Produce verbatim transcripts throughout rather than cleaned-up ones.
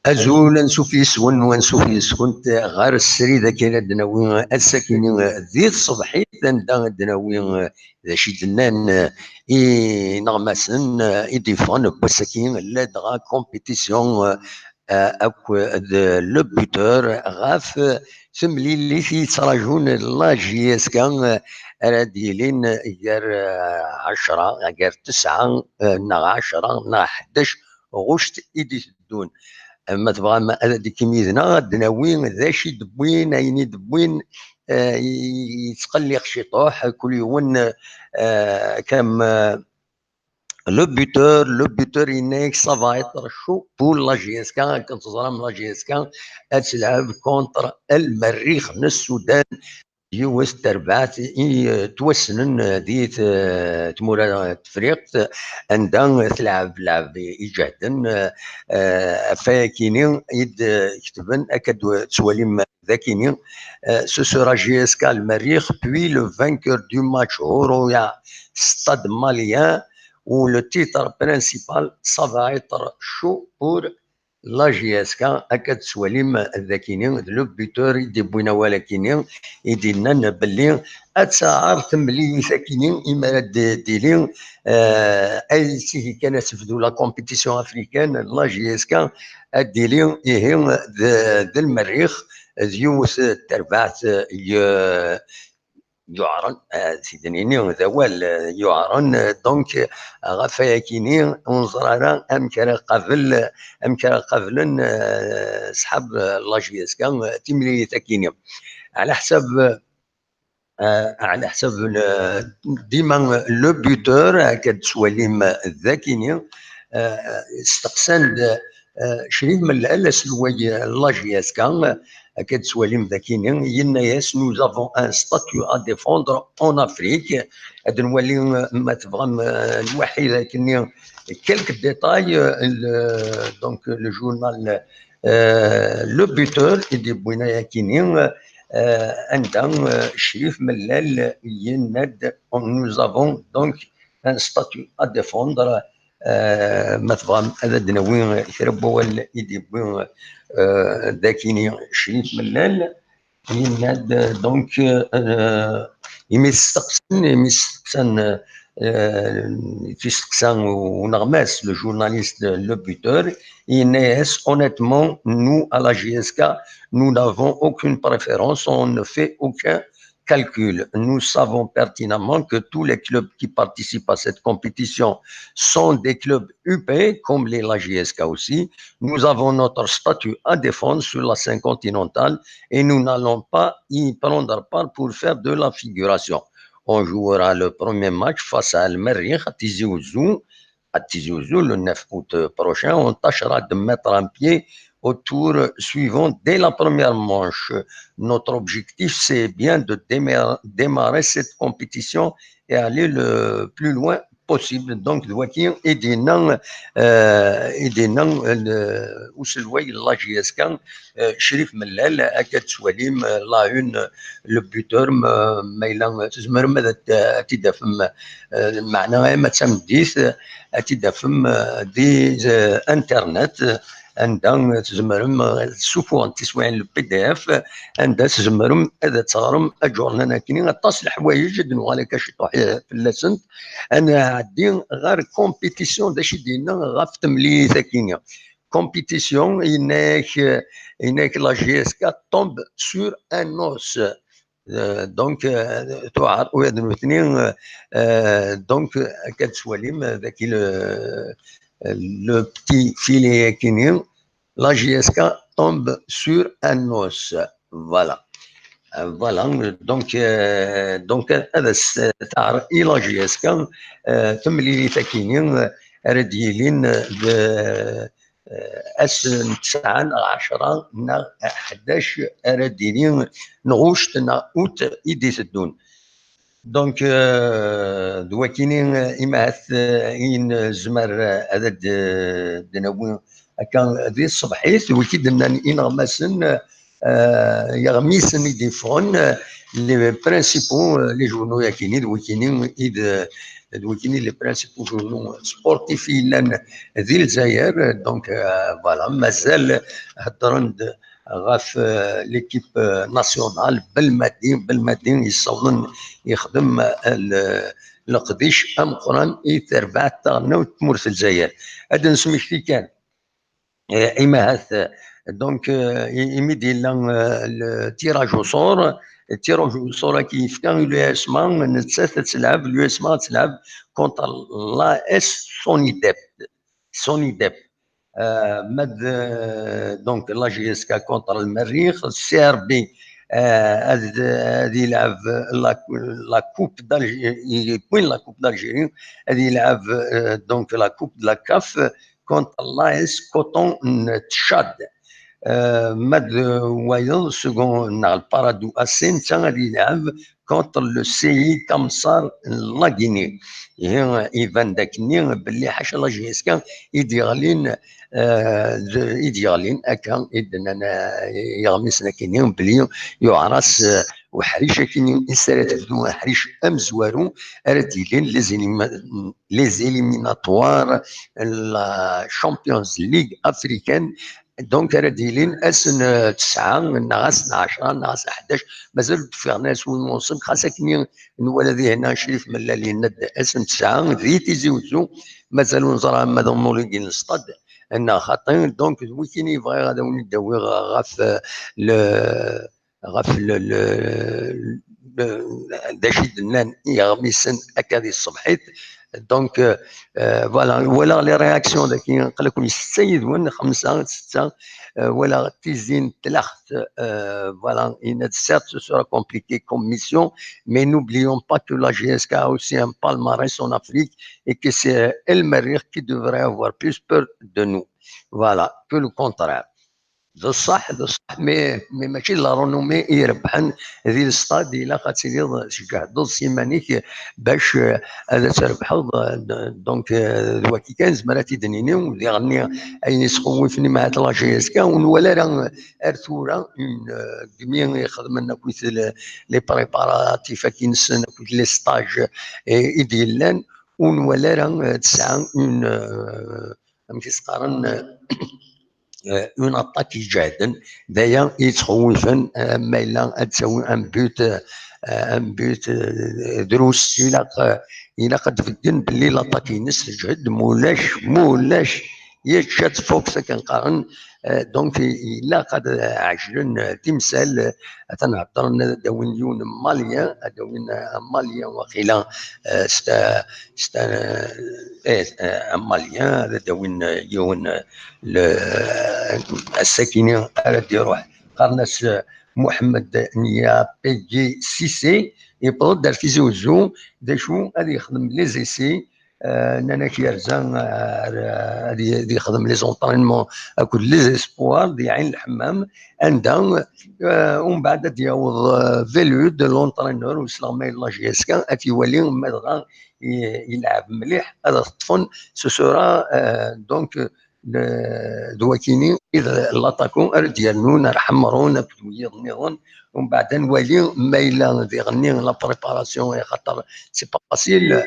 Azul, ansuf yes-wen, ansuf yes-kent ɣer srid akken ad d-nawi ass-akini di tṣebḥit, anda ad d-nawi d acu i d-nnan ineɣmasen i d-yeffɣen n wass-agi, ladɣa compétition, eh, akked le buteur ɣef temlilit i yettrajun la J S K, eh, ara d-yilin gar, eh, ɛecra, gar tesɛa, eh, neɣ ɛecra neɣ ḥdac ɣuct i d-iteddun. Eh, ma tebɣam ad d-tekim yid-neɣ, ad d-nawi d acu i d-wwin, ayen i d-wwin, eh, i-, i-, yettqelliq ciṭuḥ, kul yiwen, eh, kam, eh, le buteur, le buteur yenna-yak ça va être chaud pour la J S K, akken teẓram la J S K ad telɛeb contre El Merrix n Sudan, yiwet terbaɛt i, eh, ttwassnen di t-, tmura n Tefriqt, anda telɛeb lɛeb iǧehden, eh, ɣef wayakini i d-ketben, akka d-tettwalim dakini, eh, ce sera J S K El Merrix, puis le vainqueur du match Horoya Stade Malien, où le titre principal, ça va être chaud pour la J S K, akka d-tettwalim dakini, d le buteur i d-yewwin awal akini, i d-yennan belli ad taɛer temlilit akini, imi ara d-, d-tili, eh, ay tigi kan ad tebdu la compétition africaine, la J S K, ad d-tili ihi d, d El Merrix, d yiwet n terbaɛt, eh, yuɛren, eh, ad t-id-nini d awal, eh, yuɛren, eh, donc, eh, ɣef wayakini ur neẓri ara amek ara qabel, amek ara qablen, eh, ṣḥab, eh, la J S K, eh, timlilit-akini. Ɛla ḥsab, eh, ɛla ḥsab, eh, dima le buteur, akka d-tettwalim dakini, eh, steqsan-d, eh, Crif Mellal, aselway n la J S K, akka d-tettwalim dakini, yenna-yas: nous avons un statut à défendre en Afrique. Ad nwali, eh, ma tebɣam, eh, lwaḥid akkenni, quelques détails, eh, le, donc, le journal, eh, Le Buteur, i d-yewwin ayakini, eh, anda, eh, Crif Mellal yenna-d: nous avons donc un statut à défendre. Eh, ma tebɣam ad d-nawi kra n wawal i d-yewwi, eh, dakini Crif Mellal, yenna-d, donc, eh, imi steqsan, imi steqsan, eh, tisteqsa uneɣmas, le journaliste, le buteur, yenna-yas: honnêtement, nous, à la J S K, nous n'avons aucune préférence, on ne fait aucun calcul. Nous savons pertinemment que tous les clubs qui participent à cette compétition sont des clubs U P, comme les la J S K aussi. Nous avons notre statut à défendre sur la scène continentale et nous n'allons pas y prendre part pour faire de la figuration. On jouera le premier match face à El Merrix à Tizi Ouzou, à Tizi Ouzou, le neuf août prochain. On tâchera de mettre un pied au tour suivant dès la première manche. Notre objectif, c'est bien de démar-, démarrer cette compétition et aller le plus loin possible. Donc, d wagi i d-yenna, eh, i d-yenna, eh, uselway n la J S K, eh, Crif Mellal, akka d-tettwalim, eh, la une, eh, le buteur, ma, ma yella tzemrem ad t-, ad t-id-tafem, eh, meɛna ama d tameddit, eh, ad t-id-tafem, eh, di, eh, internet, eh, anda tzemrem, eh, ad tessufuɣem tiswiɛin le P D F, eh, anda tzemrem ad teɣrem aǧurnal akkenni, aṭas n leḥwayeǧ ad nuɣal akka ciṭuḥ, eh, fell-asent. Ad nɛeddi ɣer compétition, d acu i d-yenna ɣef temlilit-akkenni. Compétition, yenna-yak, yenna-yak la J S K tombe sur un os. Euh, donc, euh, tuɛer ula d nutni, euh, euh, donc, euh, akka d-tettwalim, euh, daki le, le petit filet-akkenni, la J S K tombe sur un os. Voilà. Euh, voilà, donc, euh, donc, ad as-taɛer i la J S K, euh, temlilit-akkenni, euh, ara d-yilin, euh, d, euh, ass n tesɛa neɣ ɛecra neɣ ḥdac ara d-yili n ɣuct neɣ août i d-iteddun. Donc, euh, d wakini, euh, imahat, euh, i nezmer, euh, ad d-, d-nawi akka di tṣebḥit, d wiki d-nnan ineɣmasen, euh, yeɣmisen i d-iffɣen, euh, les principaux, euh, les journaux-yakini, d wakini i d-, d wigi i les principaux journaux sportifs i yellan di Lezzayer. Donc, euh, voilà, mazal heddren-d ɣef, euh, l'équipe, euh, nationale, Belmadi, Belmadi yessawḍen yexdem, euh, le-, leqdic ameqqran i terbaɛt taɣelnawt n tmurt n Lezzayer. Ad d-nesmekti kan, eh, imahat, euh, donc, euh, i-, imi d-yella, euh, le tirage au sort, tirage au sort-agi yefka i l'U S M A, nettat ad telɛeb, l'U S M A ad telɛeb contre l'A S Sonidep. Sonidep. Euh, ma d, euh, donc, la J S K contre le Merrikh, C R B, euh, ad, ad yelɛeb la, la Coupe d'Algérie, yewwin la Coupe d'Algérie, ad yelɛeb, euh, donc, la Coupe de la CAF contre l'A S Coton n Tchad. Euh, ma d wayeḍ, second, neɣ le Paradou A C, netta ad yelɛeb contre le C I Kamsar n la Guinée. Ihi, iban d akkenni belli ḥaca la J S K i d-yeɣlin, eh, d-, i d-yeɣlin akka i d-nnan, eh, yeɣmisen akkenni belli yuɛer-as, eh, uḥric akkenni i s ara tebdu, aḥric amezwaru ara d-yilin les élim-, les éliminatoires n la Champions League africaine. Donc, ara d-yilin ass n, eh, tesɛa, neɣ ass n ɛecṛa, neɣ ass n ḥdac, mazal ur d-ffiɣen ara s win n unṣib, xas akken nwala dihin Crif Mellal yenna-d ass n tesɛa di Tizi Wezzu, mazal ur neẓra ma d amuligi n stad neɣ xaṭi. Donc, d wikini i bɣiɣ ad awen-id-awiɣ ɣef, eh, le, ɣef le, le, le, d acu i d-nnan yiɣmisen akka di tṣebḥit. Donc, euh, euh, voilà, walaɣ les réactions dagi, aql-aken setta yid-wen, xemsa, setta, euh, walaɣ Tizi n Tlaxt, euh, voilà, yenna-d, certes, ce sera compliqué comme mission, mais n'oublions pas que la J S K a aussi un palmarès en Afrique et que c'est El Merrikh qui devrait avoir plus peur de nous. Voilà, que le contraire. D ṣṣeḥ, d ṣṣeḥ, mais, mais mačči d la renommée i irebḥen di lestad, ilaq ad tiliḍ tjehdeḍ s iman-ik bac, eh, ad trebḥeḍ, eh, d-, donc, eh, d waki kan, nezmer ad t-id-nini, diɣenni ayen yesxewwifen imahat la J S K, ur nwala ara, eh, ar tura, une, eh, demi ixedmen akkit le-, les préparatifs akkin-nsen, akkit les stages, eh, i d-yellan, ur nwala ara, eh, tesɛa une, eh, amek i s-qqaren, eh, eh, une attaque iǧehden, d aya i yettxewwifen, eh, ma yella ad tawi un but, eh, un but, eh, drus, ilaq, eh, ilaq ad tbeggen belli l'attaque-ines tejhed, mulac, mulac, yečča-tt Fox akken qqaren, eh, donc i-, ilaq ad ɛejlen, eh, timsal, eh, atan heddren ad d-awin yiwen Malien, ad d-awin, eh, un Malien waqila, eh, c'est un, c'est un, eh, un Malien, ad d-awin, eh, yiwen, eh, le, eh, ass-akini ara d-iruḥ. Qqaren-as, eh, Mohamed Nia Peggy Cissé, yewweḍ-d ar Tizi Wezzu, d acu ad yexdem les essais, eh, nnan-ak yerza, eh, ar, eh, ad y-, ad yexdem les entraînements akked les espoirs di Ɛin Lḥemmam, anda, eh, umbeɛd ad d-yaweḍ, eh, Velud, l'entraîneur, ur sleɣ ma yella J S K, ad t-iwali ma dɣa i-, yelɛeb mliḥ, ad t-ṭṭfen, ce sera, eh, donc, le-, d wakini i d l'attaquant ara d-yernun ar Ḥemrun akked wiyiḍ nniḍen, umbeɛd ad nwali ma yella diɣenni la préparation, axaṭer c'est pas facile.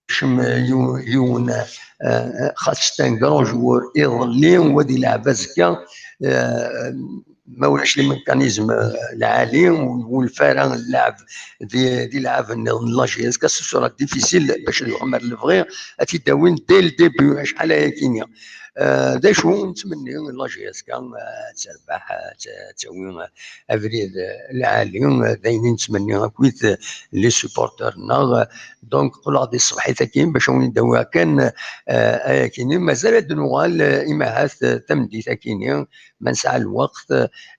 Kcem yiw-, yiwen, eh, xas c'est un grand joueur iḍelli, wa ad ilɛeb azekka, eh, ma ulac les mécanismes, eh, lɛali, ur nwulef ara nlɛeb di, di lɛab nniḍen n la J S K, ce sera difficile bac ad yuɣem ar lebɣi, ad t-id-awin dès le début, acḥal ayakini. Eh, d acu nettmenni la J S K, eh, ad terbeḥ, eh, ad t-, ad tawi, eh, abrid, eh, lɛali, eh, d ayen i nettmenni akkit, eh, les supporters-nneɣ, eh, Donc, qqleɣ di tṣebḥit-agi bac ad wen-id-awiɣ kan, eh, ayakini. Mazal ad nuɣal, eh, imahat, eh, tameddit-akini, ma nesɛa lweqt,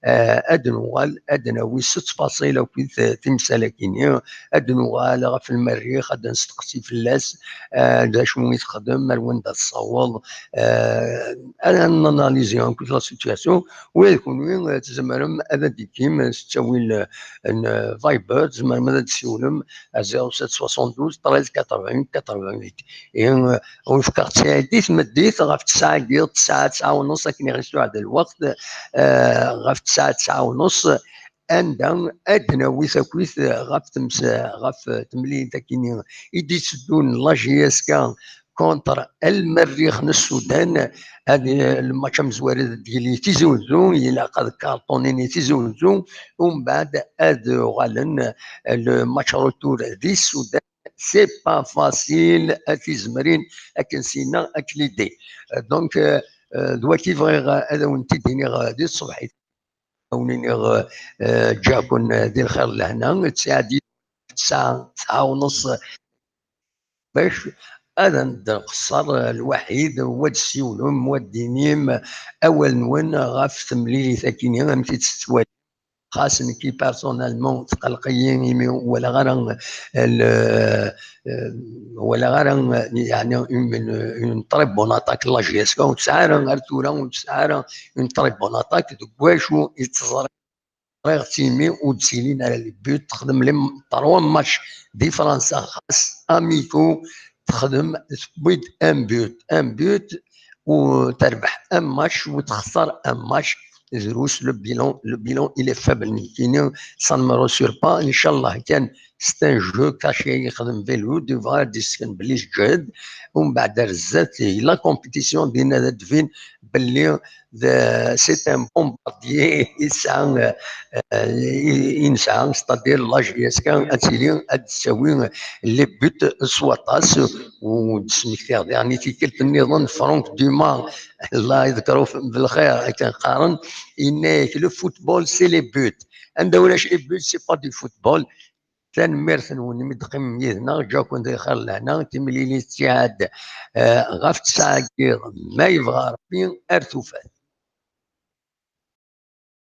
eh, ad nuɣal, ad nawi s ttfaṣil akkit, eh, timsal-akini, ad nuɣal ɣef Lmerrix, ad nesteqsi fell-as, eh, d acu i texdem, ar wanda tessaweḍ, eh, ad nanalizi akkit la situation, u ad kunwi, eh, tzemrem ad d-tekim s ttawil, eh, n, eh, Viber, tzemrem ad d-tessiwlem à zéro sept soixante-douze treize quatre-vingt-huit quatre-vingt-huit. Ihi, eh, ur fkeɣ ttɛidit meddit ɣef ttesɛa-agi, ttesɛa, ttesɛa u nus akken i ɣ-yessuɛed lweqt, eh, ɣef ttesɛa, ttesɛa u nus, anda ad d-nawi takit ɣef tems-, ɣef temlilit akini i d-itteddun la J S K contre El Merrix n Sudan. Ad, lmatch amezwaru ad d-yili Tizi Uzzu, ilaq ad karṭunin i Tizi Uzzu, umbeɛd ad uɣalen le match retour di Sudan. C'est pas facile, a tizemrin akken s-yenna Aklidi. Donc, euh, euh, d waki bɣiɣ ad awen-t-id-iniɣ di tṣebḥit. Ad awen-iniɣ, euh, ǧǧiɣ-ken di lxir d lehna, ttɛeddi tesɛa, tesɛa u nṣ, bac ad nqeṣṣer lwaḥid, wa d-ssiwlem, wa d-inim awal-nwen ɣef temlilit-akini, amek i tt-tettwalim. Xas nekki personnellement tqelleq-iyi imi ur walaɣ ara l-, euh, ur walaɣ ara, yeɛni, une, une très bonne attaque n la J S K, ur tesɛi ara ar tura, ur tesɛi ara une très bonne attaque, deg wacu i teẓra ɣer timi ur d-ttilin ara les buts, texdem les trois matchs di Fransa, xas amico, texdem, tewwi-d un but, un but, u terbeḥ un match, u texṣer un match. Drus, le bilan, le bilan, il est faible. Nekkini, ça ne me rassure pas. Inchallah kan, c'est un jeu caché, yexdem Belhoud, yebɣa ad d-yessken belli tejhed, umbeɛd ar zdat, la compétition, dinna ad d-tbin belli d, c'est un bombardier, yesɛa, euh, i, i nesɛa, c'est-à-dire la J S K ad tili ad d-tawi les buts s waṭas, u d-smektiɣ daɣen i tikkelt nniḍen Franck Dumas, Allah yeḍker-it belxir, akken qqaren, yenna-yak, le football, c'est les buts. Anda ulac les buts, c'est pas du football. Tanemmirt-nwen imi d-teqqimem yid-neɣ, ǧǧiɣ-ken di lxir lehna, timlilit ttiɛad, eh, ɣef ttesɛa n yiḍ, ma yebɣa Rebbi, ar tufat.